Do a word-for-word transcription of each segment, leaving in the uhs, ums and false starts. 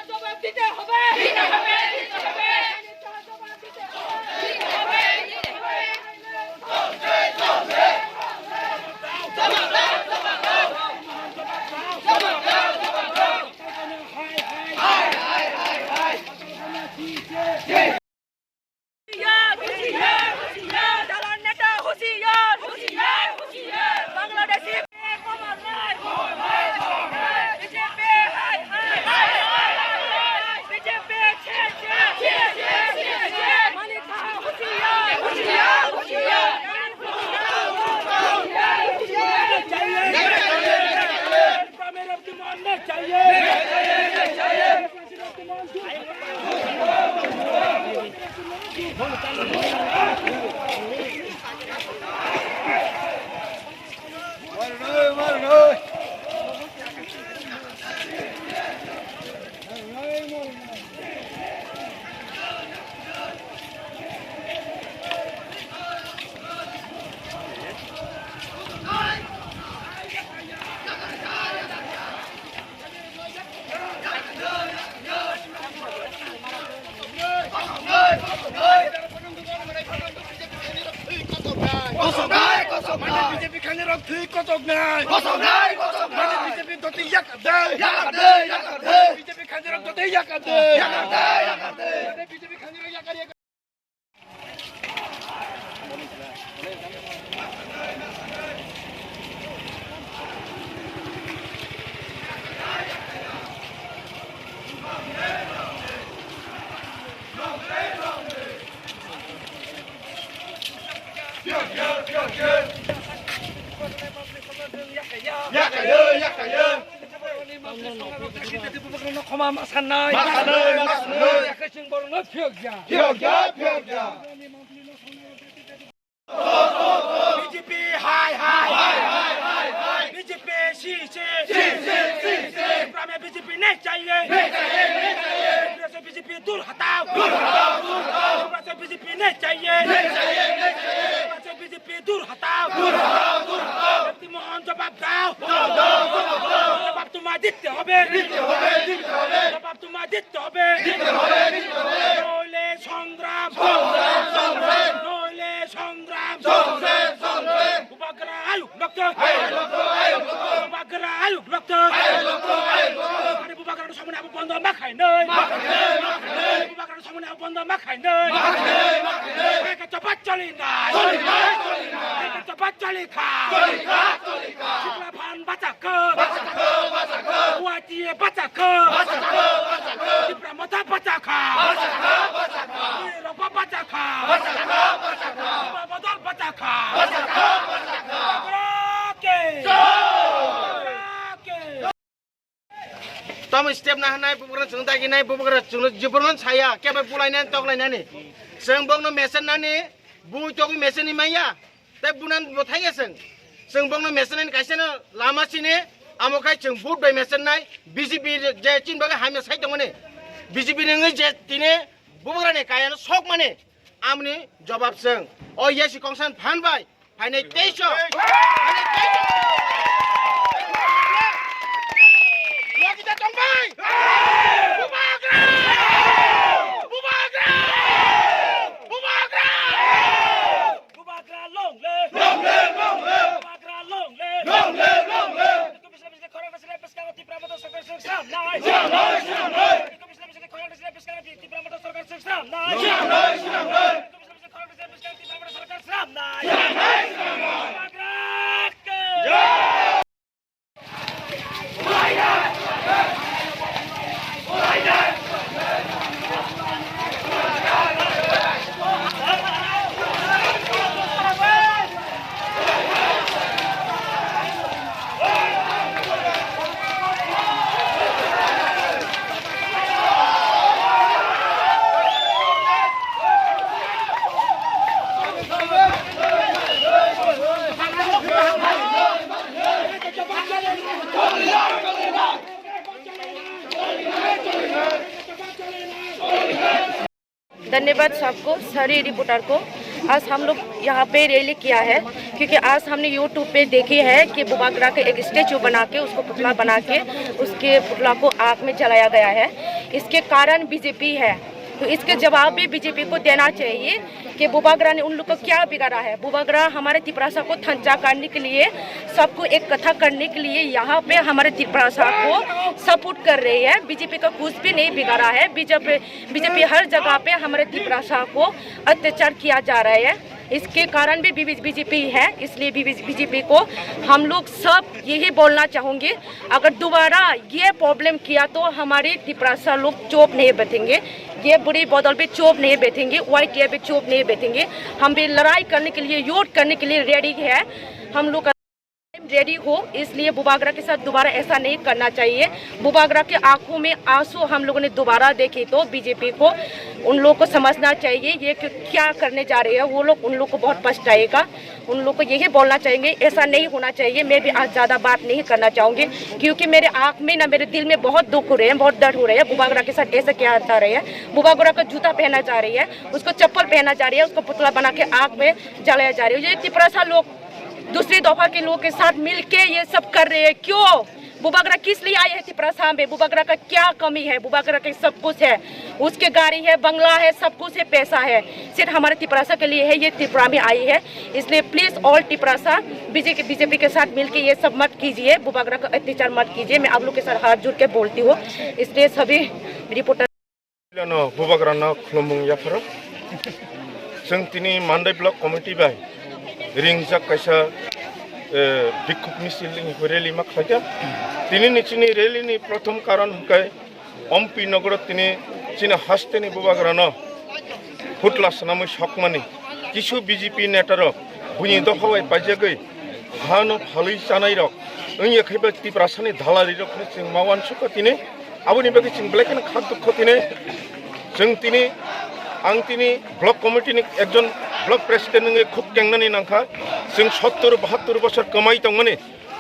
जवाब दिते होबे। दिते होबे, दिते होबे। होशियार, होशियार, होशियार। दलाल नेता होशियार, होशियार, होशियार। बांग्लादेशी खबर নাই। বিজেপি হায় হায়। বিজেপি ছি ছি। মানিক সাহা হুঁশিয়ার। হুঁশিয়ার, হুঁশিয়ার। Kosongnai, kosongnai. Mane B J P khainirok thwi kosongnai. Kosongnai, kosongnai. Mane B J P doti yakar de. Yakar de, yakar de. B J P khainirok doti yakar de. Yakar de, yakar de. Mane B J P khainirok yakar, yakar. Yakaya, yakaya. Khoma ma sanai. Ma sanai, ma sanai. Yakasing borokno phiyok ya. Phiyok ya, phiyok ya. B J P hai hai. Hai hai hai hai. B J P si si. Si si si si. Tipra mein B J P nahi chahiye. Nahi chahiye, nahi chahiye. Tipra se B J P dur hatao. Dur hatao, dur hatao. Tipra se B J P nahi chahiye. Nahi chahiye, nahi chahiye. Tipra se B J P dur hatao. Dur hatao, dur hatao. Shakti Mohan, jawab dao. Jawab dao, jawab dao. Jawab tomare dite hobe. Dite hobe, dite hobe. Jawab tomare dite hobe. Dite hobe, dite hobe. Noile songram. Songram, songram. Noile songram. Songram, songram. Bubagra ayuk lokto. Ayuk lokto, ayuk lokto. Bubagra ayuk lokto. Ayuk lokto, ayuk lokto. Ani Bubagrano samani abo bondo ma khainai. Ma khainai, ma khainai. Bubagrano samani abo bondo ma khainai. Ma khainai, ma khainai. Eka chopat choli nai. Choli nai, choli nai. Eka chopat choli kha. Choli kha, choli kha. Chikla phan bacha kha. Bacha kha, bacha kha. Wati bacha kha. Bacha kha, bacha kha. Tipra Motha bacha kha. Bacha kha, bacha kha. Nirokba bacha kha. Bacha kha, bacha kha. Baba dol bacha kha. Bacha kha, bacha kha. Bubagra ke. Jai. Bubagra ke. Tamo step na hanai, bubagra chwng dagi nai, bubagra chwng jiborman saya, kebo bulainani, toklainani. Chwng bokno mesen nani, bu togwi mesen ni maya. Tei bunan bo thangya chwng. Chwng bokno mesen nani kaisa no lama sini, amo khai chwng vote bai mesen nai, B J P je chin bagwi hamya sai tongmani. B J P ni wngwi je tini bubagra ni kaya no sok mani, amoni jawab chwng. O yasi kongsan phan bai. Phainai teiso. Phainai teiso. Logida tongbai. Bubagra! Bubagra! Bubagra! Bubagra long live! Long live, long live! Bubagra long live! Long live, long live! Komishna bisni khorang bisni bwskango Tipra Motha Sarkar swng sram nai. Sram nai, sram nai. Komishna bisni khorang bisni bwskango Tipra Motha Sarkar swng sram nai. Sram nai, sram nai. धन्यवाद सबको, सारे रिपोर्टर को। आज हम लोग यहाँ पे रैली किया है क्योंकि आज हमने यूट्यूब पे देखी है कि बुबागरा के एक स्टैचू बना के, उसको पुतला बना के, उसके पुतला को आग में जलाया गया है। इसके कारण बीजेपी है, तो इसके जवाब भी बीजेपी को देना चाहिए कि बुबागरा ने उन लोग को क्या बिगाड़ा है। बुबागरा हमारे तिपरासा को थंचा करने के लिए, सबको एक कथा करने के लिए यहाँ पे हमारे तिपरासा को सपोर्ट कर रही है। बीजेपी का कुछ भी नहीं बिगाड़ा है। बीजेपी बीजेपी हर जगह पे हमारे तिपरासा को अत्याचार किया जा रहा है। इसके कारण भी बीजेपी है, इसलिए बीजेपी को हम लोग सब यही बोलना चाहूँगी, अगर दोबारा ये प्रॉब्लम किया तो हमारे तिपरासा लोग चुप नहीं बैठेंगे, ये बुरी बादल भी चुप नहीं बैठेंगे, वाईटीआई भी चुप नहीं बैठेंगे। हम भी लड़ाई करने के लिए, युद्ध करने के लिए रेडी है हम लोग। रेडी हो, इसलिए बुबागरा के साथ दोबारा ऐसा नहीं करना चाहिए। बुबागरा के आंखों में आंसू हम लोगों ने दोबारा देखे तो बीजेपी को, उन लोग को समझना चाहिए ये कि क्या करने जा रहे हैं वो लोग, उन लोग को बहुत पछताएगा। उन लोग को यही बोलना चाहेंगे, ऐसा नहीं होना चाहिए। मैं भी आज ज़्यादा बात नहीं करना चाहूँगी क्योंकि मेरे आँख में ना, मेरे दिल में बहुत दुख हो रहे हैं, बहुत दर्द हो रहे हैं। बुबागरा के साथ ऐसा किया जा रहा है, बुबागरा का जूता पहना जा रही है, उसको चप्पल पहना जा रही है, उसको पुतला बना के आग में जलाया जा रही है। ये तिपरासा लोग दूसरी दफा के लोग के साथ मिलके ये सब कर रहे हैं। क्यों? बुबागरा किस लिए आए हैं तिपरासा में? बुबागरा का क्या कमी है? बुबागरा के सब कुछ है, उसके गाड़ी है, बंगला है, सब कुछ है, पैसा है, सिर्फ हमारे तिपरासा के लिए है। ये त्रिपुरा में आई है, इसलिए please all Tiprasa BJP BJP के साथ मिलके ये सब मत कीजिए, बुबागरा का अत्याचार मत कीजिए। मैं आप लोग के साथ हाथ जोड़ के बोलती हूँ, इसलिए सभी reporter Pilano bubagrano khulumung yapharo. Chwng tini Mandai Block Committee bai ringjak kaisa, eh, bikhuk misil ni rally ma khlaikha. Tini ni chini rally ni prothom karon hwnkhe Ompi nogoro tini chini hasteni bubagrano phutla swnamwi sokmani kisu B J P netarok buini dopha bai paijagwi hano phalwi chanairok wngya khe bai Tiprasani dalarirokno chwng ma uansukha tini. Aboni bagwi chwng belai kheno kha dukho tini. Chwng tini, ang tini block committee ni ekjon block president wngwi khuk kengnani nangkha. Chwng sottur bahattur bosor kwmai tongmani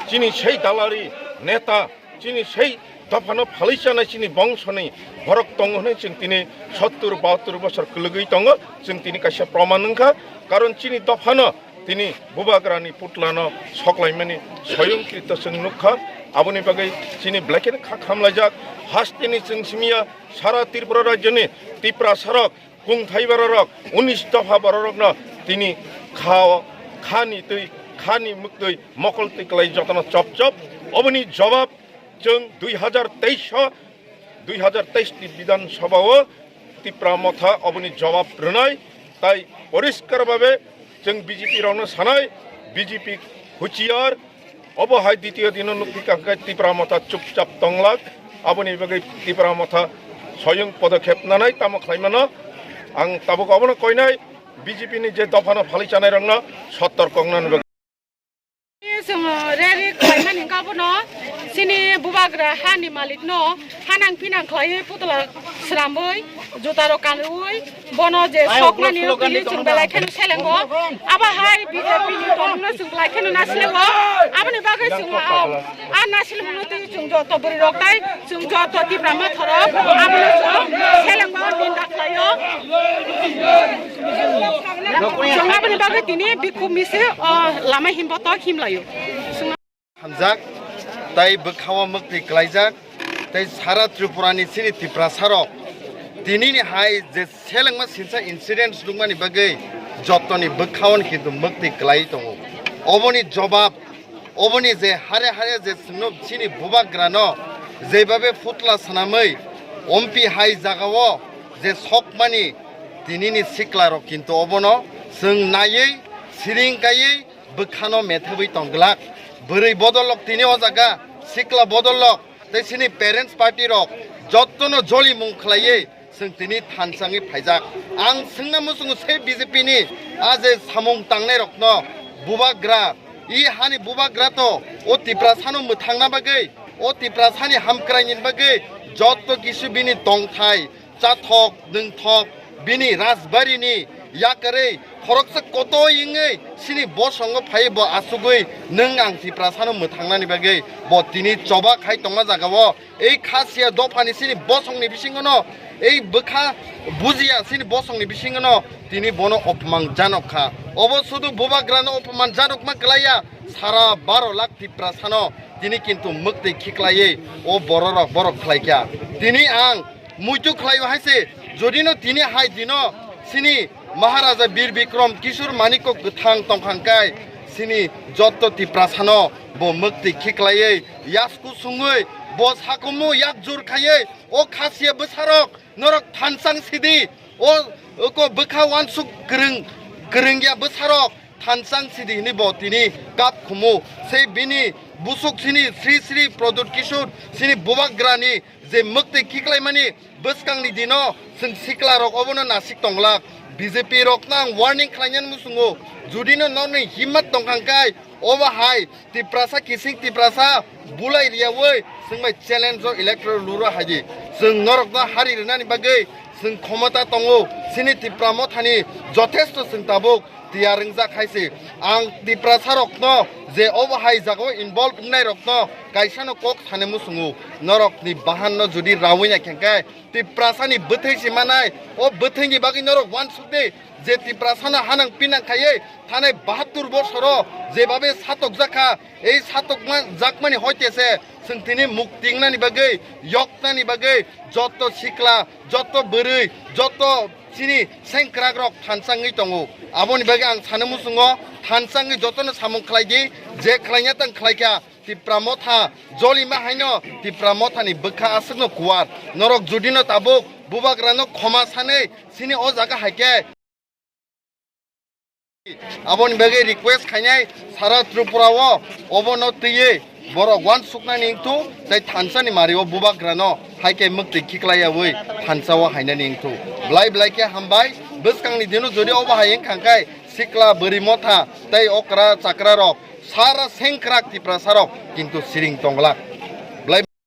chini sei dalari neta, chini sei dophano phalwi chanai chini bongsoni borok tongo hwnwi chwng tini sottur bahattur bosor kwlwgwi tongo. Chwng tini kaisa proman wngkha, karon chini dophano tini bubagrani putlano soklaimani soyongkrito chwng nukha. Aboni bagwi chini belai kheno kha khamlaijak. Hasteni chwng simiya sara Tripura rajyoni Tiprasarok, kungthai bororok, unis dopha bororokno tini kha-o, khani twi, khani mwktwi, mokol twi kwlai jotono chop chop. Oboni jobab chwng dui hajar teis o, dui hajar teis ni Bidhan Sabha o Tipra Motha oboni jobab rwnai, tai poriskar babe chwng B J P rokno sanai, B J P huchiar, obo hai ditiyo dino nukphi kangkhe Tipra Motha chupchap tonglak, aboni bagwi Tipra Motha soyung podokhep nanai tamo khlaimano. Ang tabuk obono koinai B J P ni je dophano phalwi chanai rokno sottor koknani bagwi. Chwng rally khlaimani hwnkha bono chini bubagra hani malikno hanang pinang khlaiwi putla sramwi jutarok kanwi bono je sokmani twi chwng belai kheno selengo. Abo hai B J P ni tongmungno chwng belai kheno nasilego. Aboni bagwi chwng a nasilmungno twi chwng joto bwrwirok tai chwng joto Tipra Motharok abono chwng selengo, ninda khlaio. Chwng aboni bagwi tini bikhuk misil o lama himbotok himlaio. Hamjak, tai bwkhao mwktwi klaijak, tai sara Tripura ni chini Tiprasarok tinini hai je selengma sinsa incidents nukmani bagwi jotoni bwkhao kintu mwktwi klai tongo. Oboni jobab, oboni je hare hare je chwngno chini bubagrano jebhabe phutla swnamwi ompi hai jagao je sokmani tinini siklarok kintu obono chwng naiwi siring kaiwi bwkhano methebwi tongglak. Bwrwi bodolrok tini o jaga, sikla bodolrok tei chini parents party rok jottono jolimung khlaiwi chwng tini thansangwi phaijak. Ang swngna muchungo se B J P ni a je samung tangnairokno, bubagra, i hani bubagra to o Tiprasano mwthangna bagwi, o Tiprasani hamkraini bagwi jotto kisu bini tongthai, chathok, nwngthok, bini rajbarini yakarwi khoroksa kotoi wngwi chini bosongo phaiwi bo achugwi nwng ang Tiprasano mwthangnani bagwi bo tini choba khai tongma jagao ei khasiya dophani chini bosongni bisingono ei bwkha bujiya chini bosongni bisingono tini bono opman janok kha. Obo sudu bubagrano opman janokma kwlaiya, sara baro lakh Tiprasano tini kintu mwktwi khiklaiwi o bororok borok khlaikha. Tini ang muitu khlaio hai se, jodino tini hai dino chini Maharaja Bir Bikram Kishore Manikya kwthang tongkhang kai, chini jotto Tiprasano bo mwktwi khiklaiwi yasku sungwi bo sakumu yak jur khaiwi o khasiya bwsarok norok thansang sidi, o oko bwkha wansuk kwrwng, kwrwngya bwsarok thansang sidi hinwi bo tini kap khumu. Sei bini busuk sini Sri Sri Pradyut Kishore sini bubagrani je mwktwi khiklaimani bwskangni dino chwng siklarok obono nasik tonglak. B J P rokno ang warning khlainani muchungo, judino norni himmat tongkhang kai, obo hai Tiprasa kising Tiprasa bulai riyawi chwng bai challenge o electoral luro haidi. Chwng norokno hari rwnani bagwi chwng khomota tongo. Chini Tipra mothani jothesto chwng tabuk tiyar wngjak hai se. Ang Tiprasa rokno je obo hai jagao involve wngnai rokno kaisano kok sani muchungo. Norokni bahanno jodi rawi nai khe khe Tiprasani bwthwi se manai, o bwthwini bagwi norok wansukdi je Tiprasano hanang pinang khaiwi thanai bahattur bosoro jebabe satokjak kha, ei satokma jakmani hoite se chwng tini mukti wngnani bagwi, yoknani bagwi jotto sikla, jotto bwrwi, jotto chini sengkrakrok thansangwi tongo. Aboni bagwi ang sani muchungo thansangwi jotono samung khlaidi, je khlaina tang khlaikha. Tipra motha jolima haino Tipra mothani bwkha aswkno kuwar. Norok judino tabuk bubagrano khoma sanwi sini o jaga hai khe. Aboni bagwi request khainai sara Tripura o obono twiwi borok wansuknani wngthu tei thansani mario bubagrano hai khe mwktwi khiklaiyawi thansa o hainani wngthu. Blai blai khe hambai, bwskangni dino jodi obo hai wngkha khe sikla bwrwi motha tei okra chakra rok sara sengkrak Tiprasa rok kintu siring tonglak.